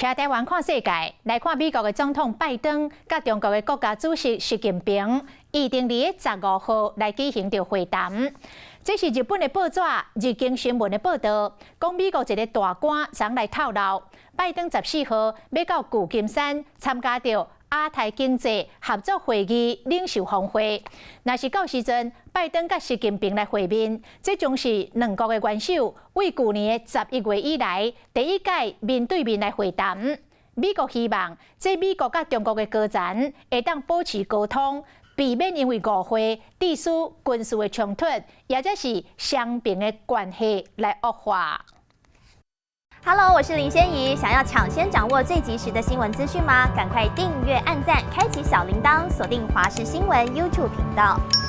徛台灣看世界，來看美國的總統拜登佮中國的國家主席習近平，預定佇15號來舉行著會談。這是日本的報紙《日經新聞》的報道，講美國一个大官昨來透露，拜登14號欲到舊金山參加著亞太經濟合作會議領袖峰會。若是到時陣，拜登佮習近平來會面，這將是兩國的元首對舊年的11月以來第一擺面對面來會談。美國希望，這美國佮中國的高層會當保持溝通，避免因為誤會、致使軍事的衝突，抑者是雙邊的關係來惡化。 Hello，我是林仙怡，想要搶先掌握最及時的新聞資訊嗎？趕快訂閱、按讚、開啟小鈴鐺，鎖定華視新聞 YouTube 頻道。